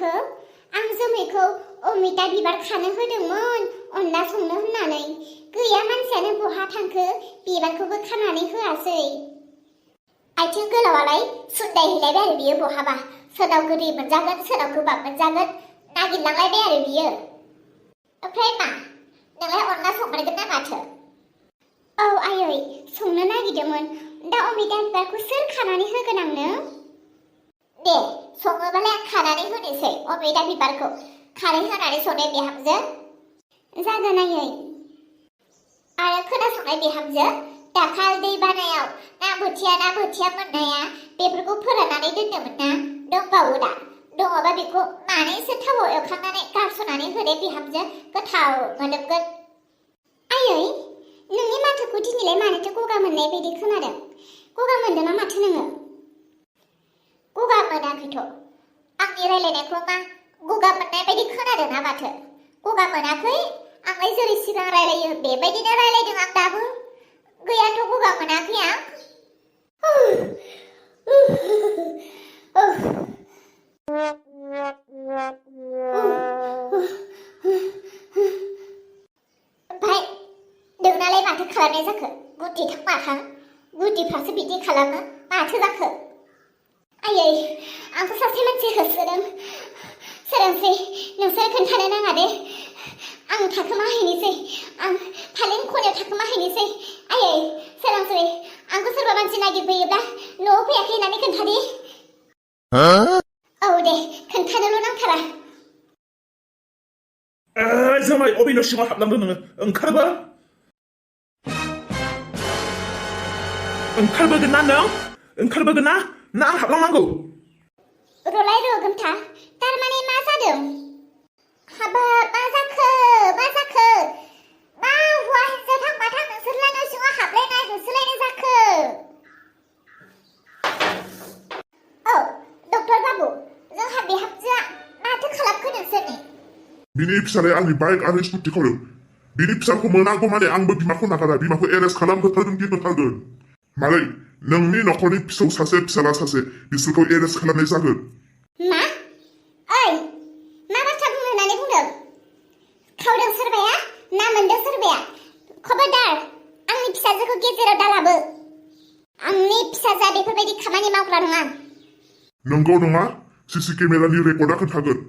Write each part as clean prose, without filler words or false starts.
थांखो आं जोमैखौ अमिता बिबार खानो होदोंमोन अनला संनो होननानै गैया मानसियानो बहा थांखो बिबारखौबो खानानै होआसै आथिं गोलावालाय सुन्दाय हैलायबाय आरो बियो बहाबा सोरनाव गोदै मोनजागोन सोरनाव गोबाब मोनजागोन नागिरलांलायबाय आरो बियो ओमफ्राय मा नोंलाय अनला संमारगोन ना माथो औ आयै संनो नागिरदोंमोन दा अमिता बिबारखौ सोर खानानै होगोन आंनो दे सङोबालाय आं खानानै होनोसै अमिता बिबारखौ खारै होनानै संनाय बिहामजो जागोन आयै आरो खोनासंनाय बिहामजो दाखाल दै बानायाव ना बोथिया मोननाया बेफोरखौ फोराननानै दोनदोंमोन ना दंबावो दा दङबा बेखौ मानैसो थावआव एवखांनानै गारस'नानै होदे बिहामजो गोथाव मोदोमगोन आयै नोंनि माथोखौ दिनैलाय मानोथो गगा मोननाय बायदि खोनादों गगा मोनदों ना माथो नोङो गगा मोनाखैथ' आंनि रायलायनायखौ मा गगा मोननाय बायदि खोनादों ना माथो गगा मोनाखै आंलाय जेरै सिगां रायलायो बेबायदिनो रायलायदों आं दाबो गैयाथ' गगा मोनाखै आं ओमफ्राय नोंनालाय माथो खालामनाय जाखो गुदि थां माथां गुदिफ्रासो बिदि खालामो माथो जाखो आयै आंखौ सासे मानसि होसोदों सोरांसै नोंसोर खोन्थानो नाङा दे आं थाखोमाहैनोसै आं फालें खनायाव थाखोमाहैनोसै आयै सोरांसै आंखौ सोरबा मानसि नागिरफैयोब्ला न'आव फैयाखै होननानै खोन्थादे औ दे खोन्थानोल' नांथारा जोमाय अबे न' सिङाव हाबलांदों नोङो ओंखारबोगोन ना नों ओंखारबोगोन ना आं हाबलांनांगौ रलाय रगोमथा थारमाने मा जादों हाबाब मा जाखो मा हौवा हिनजाव थांबाथां नोंसोरलाय न' सिङाव हाबलायनाय होसोलायनाय जाखो औ डक्टर बाबु जोंहा बिहामजोआ माथो खालामखो नोंसोरनि बिनि फिसालाया आंनि बाइक आरो स्कुटि खावदों बिनि फिसाखौ मोनागौ माने आंबो बिमाखौ नागारा बिमाखौ एरेस्ट खालामगोन मारै नोंनि न'खरनि फिसौ सासे फिसाला सासे बिसोरखौ एरेस्ट खालामनाय जागोन मा ओइ मा बाथ्रा बुंनो होननानै बुंदों खावदों सोरबाया ना मोनदों सोरबाया खबरदार आंनि फिसाजोखौ गेजेराव दालाबो आंनि फिसाजोआ बेफोरबायदि खामानि मावग्रा नङा नंगौ नङा सीसी केमेरानि रेकर्डआ खोन्थागोन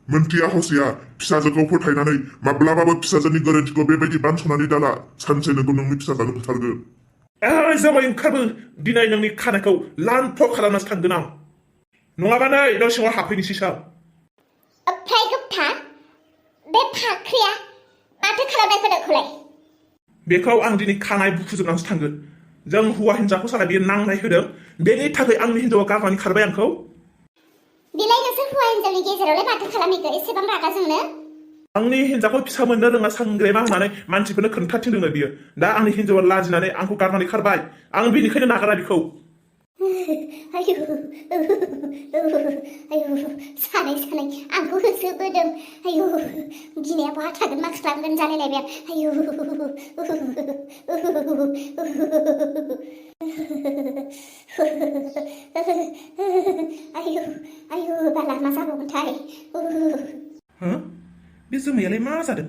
मोनथिया हसिया फिसाजोखौ फोथायनानै माब्लाबाबो फिसाजोनि गोरोन्थिखौ बेबायदि बानस'नानै दाला सानसे नोंखौ नोंनि फिसाजोनो बुथारगोन जोमाय ओंखारबो दिनै नोंनि खानायखौ लानथ' खालामनासो थांगोन आं नङाबा नै न' सिङाव हाबफैनोसै सार ओमफ्राय गोफा बे फाख्रिया माथो खालामनाय खोनाखौलाय बेखौ आं दिनै खानाय बुखुजोबनानैसो थांगोन जों हौवा हिनजावखौ साला बियो नांनाय होदों बेनि थाखाय आंनि हिनजावा गारनानै खारबाय आंखौ बिलाय नोंसोर हौवा हिनजावनि गेजेरावलाय माथो खालामहैखो एसेबां रागा जोंनो आंनि हिनजावखौ फिसा मोननो रोङा सांग्रेमा होननानै मानसिफोरनो खोन्थाथिंदोंनो बियो दा आंनि हिनजावा लाजिनानै आंखौ गारनानै खारबाय आं बेनिखायनो नागारा बिखौ आयु सानै आंखौ होसोबोदों आयु गिनाया बहा थागोन मा खालामगोन जालायलायबाय आयु बाला मा जाबावगोनथाय बे जोमैयालाय मा जादों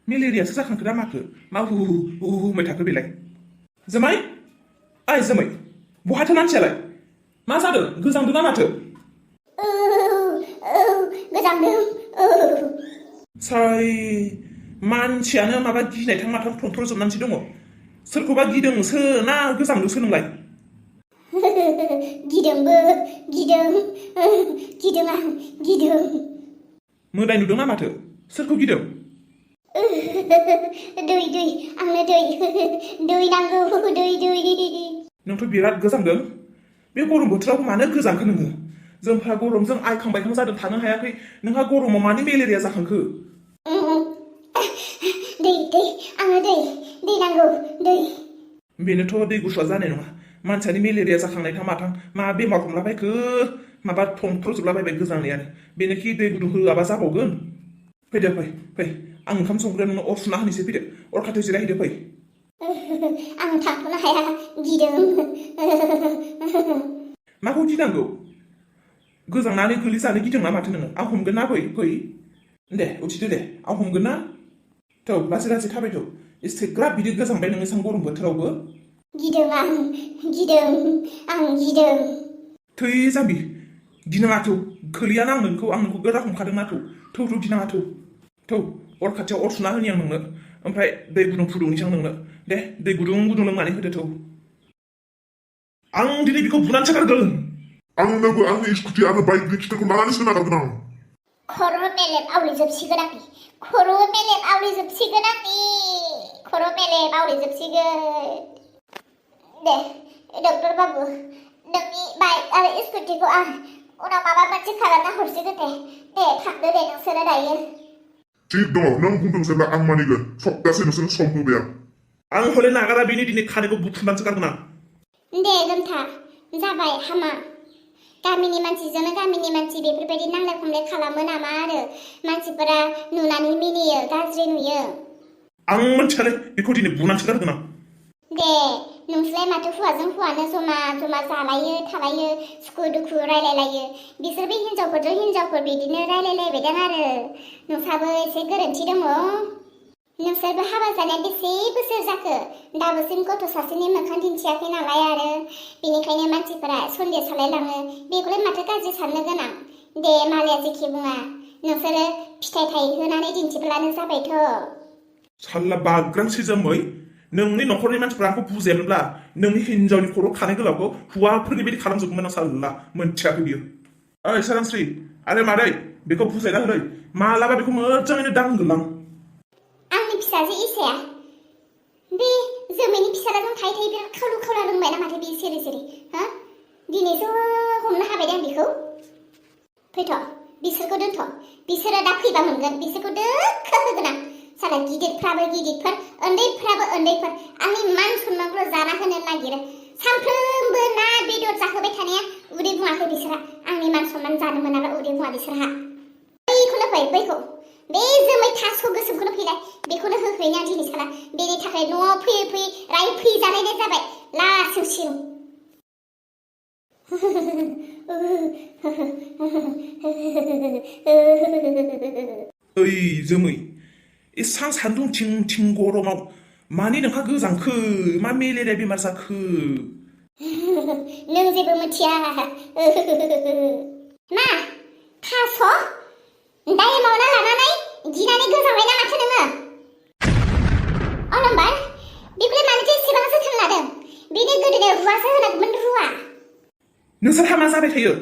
मेलेरियासो जाखांखो ना माखो मा होबाय थाखो बेलाय जोमाय ओइ जोमै बहाथो मानसियालाय मा जादों गोजांदों ना माथो गोजांदों साय मानसियानो माबा गिनायथां माथां थन्थ्र'जोबनानैसो दङ सोरखौबा गिदोंसो ना गोजांदोंसो नोंलाय गिदों आं मोदाय नुदों ना माथो सोरखौ गिदों दै आंनो दै नांगौ दै नोंथ' बिराद गोजांदों बे गरम बोथोराव मानो गोजांखो नोङो जोंहा गरमजों आइखां बायखां जादों थानो हायाखै नोंहा गरमाव मानो मेलेरिया जाखांखो दै आंनो दै नांगौ दै बेनोथ' दै गुसुआ जानाय नङा मानसियानो मेलेरिया जाखांनायथां माथां मा बेमार हमलाबायखो माबा थंथ्र'जोबलाबायबाय गोजांनायानो बेनोखि दै गुदुं होआबा जाबावगोन फैदो फै आं ओंखाम संग्रायाव नोंनो अर सुना होनोसै फैदो अर खाथियाव जिरायहैदो फै आं थांथ'नो हाया गिदों माखौ गिनांगौ गोजांनानै गोलैजानो गिदों ना माथो नोङो आं हमगोन ना फै दे उथिदो दे आं हमगोन ना थौ लासै लासै थाबाय थौ एसेग्राब बिदि गोजांबाय नोङो एसां गरम बोथोरावबो गिदों आं गिदों थै जाम्बि गिनाङा थौ गोलैयाना आं नोंखौ गोरा हमखादोंना थौ गिनाङा थौ अर खाथियाव अर सुना होनि आं नोंनो ओमफ्राय दै गुदुं फुदुंनोसै आं नोंनो दे दै गुदुं लोंनानै होदो थौ आं दिनै बेखौ बुनानैसो गारगोन आंनोबो आंनि स्कुटि आरो बाइकनि खिथुखौ लानानैसो नागारगोन आं खर' मेलेम आवलिजोबसिगोन आंनि दे डक्टर बाबु नोंनि बाइक आरो स्कुटिखौ आं उनाव माबा मोनसे खालामना हरसिगोन दे थांदो दे नोंसोरो दायो थिग दङ नों बुंदों जेब्ला आं मानिगोन सप्तासे नोंसोरनो सम होबाय आं हले नागारा बेनि दिनै खानायखौ बुथुमनानैसो गारगोन आं दे गोमथा जाबाय हामा गामिनि मानसि बेफोरबायदि नांलाय खमलाय खालामो नामा आरो मानसिफोरा नुनानै मिनियो गाज्रि नुयो आं मोनथिखाले बेखौ दिनै बुनानैसो गारगोन आं दे नोंसोरलाय माथो हौवाजों हौवानो जमा जालायो थालायो सुखु दुखु रायलायलायो बिसोर बे हिनजावफोर बिदिनो रायलायलायबायदां आरो नोंसाबो एसे गोरोन्थि दङ नोंसोरबो हाबा जानाया बेसे बोसोर जाखो दाबोसिम गथ' सासेनि मोखां दिन्थियाखै नालाय आरो बेनिखायनो मानसिफोरा सन्देह सालायलाङो बेखौलाय माथो गाज्रि साननो गोनां दे मालाया जेखि बुङा नोंसोरो फिथाइ थायहोनानै दिन्थिब्लानो जाबायथ' साल्ला बाग्रांसै जोमै नोंनि न'खरनि मानसिफ्रा आंखौ बुजायामोनब्ला नोंनि हिनजावनि खर' खानाय गोलावखौ हौवाफोरनि बायदि खालामजोबगौमोन आं साल्ला मोनथियाखै बियो ओइ सोरांस्रि आरो मादै बेखौ बुजायना होलै मालाबा बेखौ मोजाङैनो दांगोन आं आंनि फिसाजो इसाया बे जोमैनि फिसालाजों थायै बिराद खावला रोंबाय ना माथो बे सिरि हा दिनैसो हमनो हाबाय आं बेखौ फैथ' बिसोरखौ दोनथ' बिसोरो दा फैबा मोनगोन बिसोरखौ दोखो होगोन आं साला गिदिरफ्राबो गिदिरफोर उन्दैफ्राबो उन्दैफोर आंनि मान सन्मानखौल' जाना होनो नागिरो सानफ्रोमबो ना बेदर जाहोबाय थानाया उदै बुङाखै बिसोरहा आंनि मान सन्मान जानो मोनाब्ला उदै बुङा बिसोरहा बैखौ बे जोमै थास' गोसोमखौनो फैलाय बेखौनो होहैना दिनै साला बेनि थाखाय न'आव फैयै फैजानायनाय जाबाय लासिंसिं ओइ जोमै एसां सान्दुं थिं गरमाव मानि नोंहा गोजांखो मा मेलेरिया बेमार जाखो नों जेबो मिथिया मा थास' दाइमावना लानानै गिनानै गोजांबाय ना माथो नोङो अलम्बार बेखौलाय मानोथो एसेबां जोथोन लादों बेनि गोदोनायाव रुवासो होनांगौमोन रुवा नोंसोरहा मा जाबाय थायो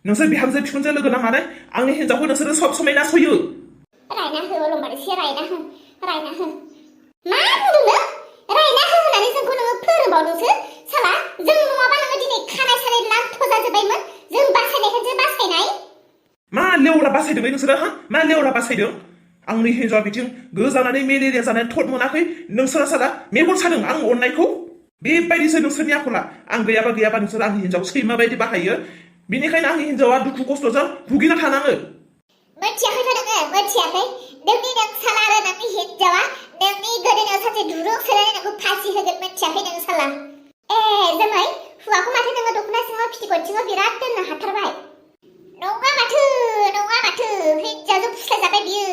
नोंसोर बिहामजो बिखुनजो लोगो नांनानै आंनि हिनजावखौ नोंसोरो सब समाय नासयो रायना हो अलम्बार एसे रायना हो मा बुंदों नों रायना हो होननानै जोंखौ नोङो फोरोंबावदोंसो साला जों नङाबा नोङो दिनै खानाय सानाय लान्थ' जाजोब्बायमोन जों बासायनायखायसो बासायनाय मा लेवरा बासायदों नोंसोरो हा मा लेवरा बासायदों आंनि हिनजावा बिथिं गोजानानै मेलेरिया जानानै थट मोनाखै नोंसोरो साला मेगन सादों आं अननायखौ बेबायदिसो नोंसोरनि आखला आं गैयाबा नोंसोर आंनि हिनजाव सैमा बायदि बाहायो बेनिखायनो आंनि हिनजावा दुखु खस्थ'जों भुगिना थानाङो मोनथियाखैथ' नोङो मोनथियाखै नोंनि नों साला आरो नोंनि हिनजावा नोंनि गोदोनायाव सासे दुरुं सोनानै नोंखौ फासि होगोन मोनथियाखै नों साला जोमै हौवाखौ माथो नोङो दख'ना सिङाव फिथिगद सिङाव बिराद दोननो हाथारबाय नङा माथो हिनजावजों फुस्लायजाबाय बियो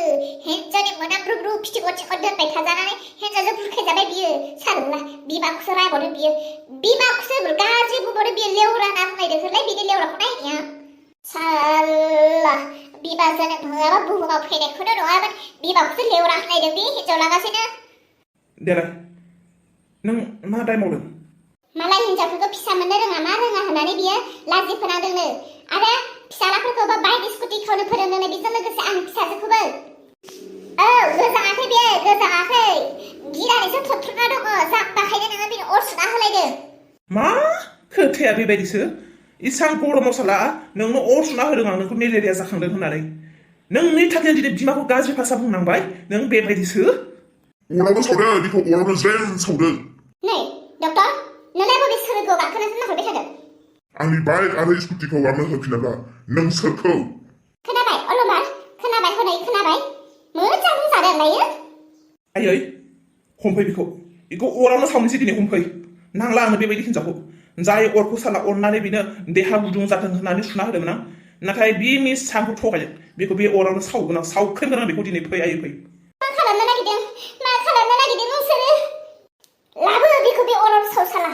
हिनजावनि मोनामब्रुब्रु फिथिगद सिङाव दोनबाय थाजानानै हिनजावजों बुरखायजाबाय बियो साला बिमाखौसो रायबावदों बियो बिमाखौसो गाज्रि बुंबावदों बियो लेवरा ना बुंलायदों होनलाय बिनि लेवराखौ नायनाया साला बिमा जोनोम होआबा बुहुमाव फैनायखौनो नङामोन बिमाखौसो लेवरा होनलायदों बे हिनजाव लागासिनो देलाय नों मा दाय मावदों मालाय हिनजावफोरखौ फिसा मोननो रोङा होननानै बियो लाजि फोनांदोंनो आरो फिसालाफोरखौबो बाइक स्कुटि खावनो फोरोंदोंनो बेजों लोगोसे आं फिसाजोखौबो गोजाङाखै बियो गोजाङाखै गिनानैसो थरथ्रना दङ जाम्बाखायनो नोङो बेनो अर सुना होलायदों मा खोथाया बेबायदिसो इसां गरमाव साला नोंनो अर सुना होदों आं नोंखौ मेलेरिया जाखांदों होननानै नोंनि थाखाय दिनै बिमाखौ गाज्रि भाषा बुंनांबाय नों बेबायदिसो अरावनो सावदो बेखौ अरावनो ज्रेम सावदो नै डक्टर नोंलाय बबे सोरगोआव गाखोनासो नाहरबाय थादों आंनि बाइक आरो स्कुटिखौ आंनो होफिनाब्ला नोंसोरखौ खोनाबाय अलम्बार खोनाबाय हनै खोनाबाय मोजां बुंजादों लायो आयै हमफै बेखौ अरावनो सावनोसै दिनै हमफै नांला आंनो बेबायदि हिनजावखौ जाय अरखौ साला अरनानै बेनो देहा गुदुं जाथों होननानै सुना होदोंमोन आं नाथाय बे मिस सानखौ थगायदों बेखौ बे अरावनो सावगोन आं सावख्रेमगोन आं बेखौ दिनै फै आयै फै मा खालामनो नागिरदों नोंसोरो लाबो बेखौ बे अराव सावसाला